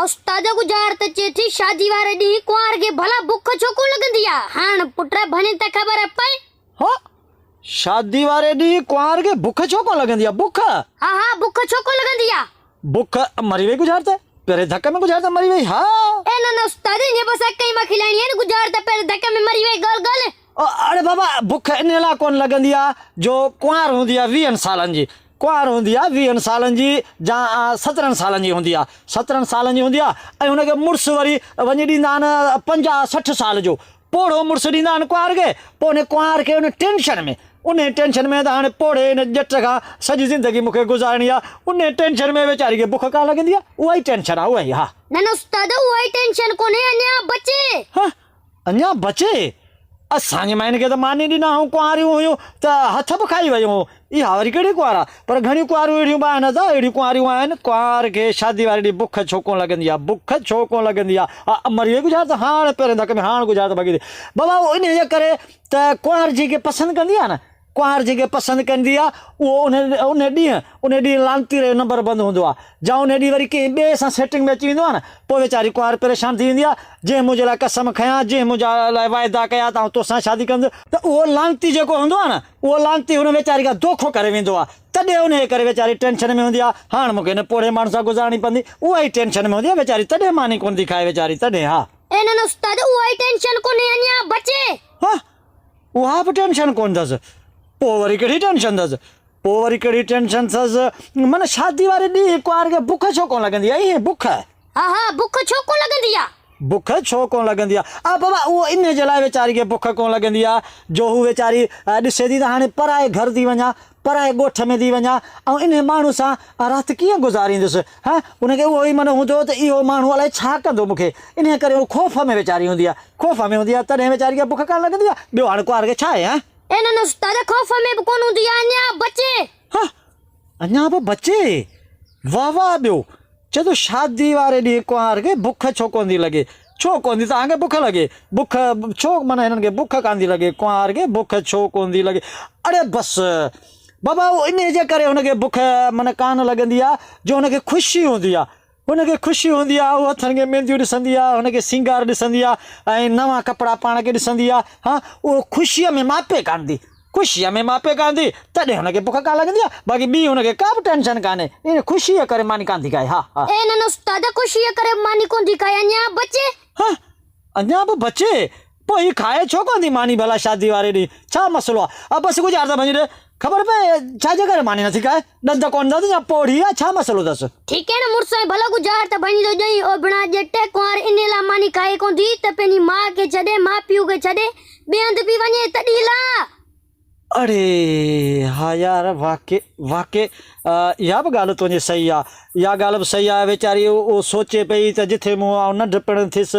استاد ڳجهار ته چئي ٿي شادي واري ڏينهن ڪنوار کي ڀلا بک ڇو ڪونه لڳندي آ؟ هاڻ پٽ ڀڃ ته خبر پئي. ها شادي واري ڏينهن ڪنوار کي بک ڇو ڪونه لڳندي آ؟ بک؟ ها ها بک ڇو ڪونه لڳندي آ؟ بک مري وئي ڳجهار ته پهرين ڌڪ ۾ ڳجهار ته مري وئي ها. اي نه نه استاد ائين بس اک ئي مان کلائڻي آهي نه ڳجهار ته پهرين ڌڪ ۾ مري وئي ڳالهه ڳالهه. اڙي بابا بک انهي لاء ڪونه لڳندي آ جو ڪنوار هوندي آ ويهن سالن جي ڪنوار هوندي آ ويهن سالن جي جا سترهن سالن جي هوندي آ سترهن سالن جي هوندي آ ۽ هن کي مڙس وري وڃي ڏيندا آهن پنجاهه 60 سال جو پوڙهو مڙس ڏيندا آهن ڪنوار کي پوء ان ڪنوار کي ان ٽينشن ۾ ان ٽينشن ۾ ته هاڻي پوڙهي ان ڄٽ کان سڄي زندگي مون کي گذارڻي آ ان ٽينشن ۾ ويچاري کي بک ڪانه لڳندي آ اها ئي ٽينشن آ اها ئي ها. نه نه استاد اها ئي ٽينشن ڪونهي اڃا بچي. ها اڃا بچي؟ اسان جي ماين کي ته ماني ڏنا هئون، ڪنواريون هيون ته هٿ به کائي ويون هيون. اها وري ڪهڙي ڪنوار آ؟ پر گهڻيون ڪنواريون اهڙيون به آهن ادا، اهڙيون ڪنواريون آهن، ڪنوار کي شادي واري ڏينهن بک ڇو ڪونه لڳندي آ؟ بک ڇو ڪونه لڳندي آ؟ ها مري وئي ڳجهار ته هاڻ پهرين ڌڪ ۾ هاڻ ڳجهار ته ڀڳي ٿي. بابا اهو انهيء جي ڪري ته ڪنوار جنهن کي پسند ڪندي آ نه، ڪنوار جنهن کي پسند ڪندي آ، اهو ان ان ڏينهن ان ڏينهن لعنتي رهيو نمبر بند هوندو آ. جا ان ڏينهن وري ڪنهن ٻئي سان سيٽنگ ۾ اچي ويندو آ نه، پوء ويچاري ڪنوار پريشان ٿي ويندي آ، جنهن منهنجي لاء قسم کنيا، جنهن منهنجا لاء واعدا ڪيا ته آئون توسان شادي ڪندس، ته اهو لعنتي جيڪو هوندو آ نه، اهو لعنتي هن ويچاري کان دوکو ڪري ويندو آ، تڏهن انهيء ڪري ويچاري ٽينشن ۾ هوندي آ، هاڻ مون کي هن پوڙهي ماڻهو سان گذارڻي پوندي، اها ئي ٽينشن ۾ هوندي آ ويچاري، تڏهن ماني ڪونه ٿي کائي ويچاري، تڏهن ها. اي نه نه استاد، اها ئي ٽينشن ڪونهي، اڃا بچي. ها! اها به ٽينشن ڪونه اٿس. پوء وري ڪهڙي ٽينشن اٿس؟ پوء وري ڪهڙي ٽينشن اٿس؟ من شادي واري ڏينهن ڪنوار کي بک ڇو ڪونه لڳندي آهي؟ ائين بک؟ ها ها بک ڇو ڪونه لڳندي آ؟ بک ڇو ڪونه لڳندي آ؟ آ بابا اهو انهي جي لاء ويچاري کي بک ڪونه لڳندي آ جو هو ويچاري ڏسي ٿي ته هاڻي پرائي گهر ٿي وڃان، پرائي ڳوٺ ۾ ٿي وڃان ۽ انهي ماڻهو سان رات ڪيئن گذاريندس؟ ها ان کي اهو ئي من هوندو ته اهو ماڻهو الائي ڇا ڪندو مون کي؟ انهي ڪري هو خوف ۾ ويچاري هوندي آ. خوف ۾ هوندي آ تڏهن ويچاري کي بک ڪانه لڳندي آ. ٻيو هاڻي ڪنوار کي ڇا آهي هان؟ اي نه نه استاد خوف ۾ به ڪونه هوندي آ اڃا بچي. ها اڃا به بچي؟ واه واه ٻيو چئي ٿو شادي واري ڏينهن ڪنوار کي بک ڇو ڪونه ٿي لڳي؟ ڇو ڪونه ٿي توهان کي بک لڳي؟ بک ڇو معنيٰ هنن کي بک ڪانه ٿي لڳي ڪنوار کي بک ڇو ڪونه ٿي لڳي؟ اڙي بس بابا اهو انهي جي ڪري هن کي بک معنيٰ ڪانه لڳندي آ جو هن کي خوشي هوندي آ هن کي خوشي هوندي آ، هو هٿن کي مينديون ڏسندي آ، هن کي سينگار ڏسندي آ ۽ نوان ڪپڙا پاڻ کي ڏسندي آ، ها اهو خوشيء ۾ ماپي ڪانه ٿي، خوشيء ۾ ماپي ڪانه ٿي، تڏهن هن کي بک ڪانه لڳندي آ، باقي ٻي هن کي ڪا به ٽينشن ڪانهي، ان خوشيء ڪري ماني ڪانه ٿي کائي، ها ها. اي نه نه استاد، خوشيء ڪري به ماني ڪونه ٿي کائي، اڃا بچي. ها، اڃا به بچي؟ پوء هي کائي ڇو ڪونه ٿي ماني ڀلا شادي واري ڏينهن؟ ڇا مسئلو آ؟ آ بس گذار ته ڀڃي ڏي. خبر پئي ڇا جي ڪري ماني نٿي کائي؟ ڏند ڪونه اٿس يا پوڙهي آ ڇا مسئلو اٿس؟ ٺيڪ آهي نه مڙس ۽ ڀلا گذار ته ڀڃي ٿو ڏئين. اوڀڻا ڄٽ ڪنوار انهي لاء ماني کائي ڪونه ٿي ته پنهنجي ماء کي ڇڏي ماء پيء کي ڇڏي ٻئي هنڌ پئي وڃي تڏهن لاء. اڙي ها يار واقعي واقعي اها به ڳالهه تنهنجي صحيح آ اها ڳالهه به صحيح آ ويچاري اهو سوچي پئي ته جٿي مون آئون ننڍپڻ ٿيس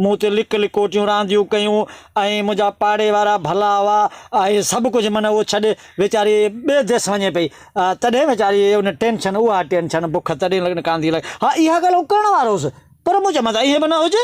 مون اتي لڪ لڪوٽيون رانديون ڪيون ۽ منهنجا پاڙي وارا ڀلا هئا ۽ سڀ ڪجهه من اهو ڇڏي ويچاري ٻئي ديس وڃي پئي تڏهن ويچاري ان ٽينشن اها ٽينشن بک تڏهن لڳن ڪانه ٿي لڳي ها اها ڳالهه آئون ڪرڻ وارو هوس پر مون چيو متان ائين به نه هجي.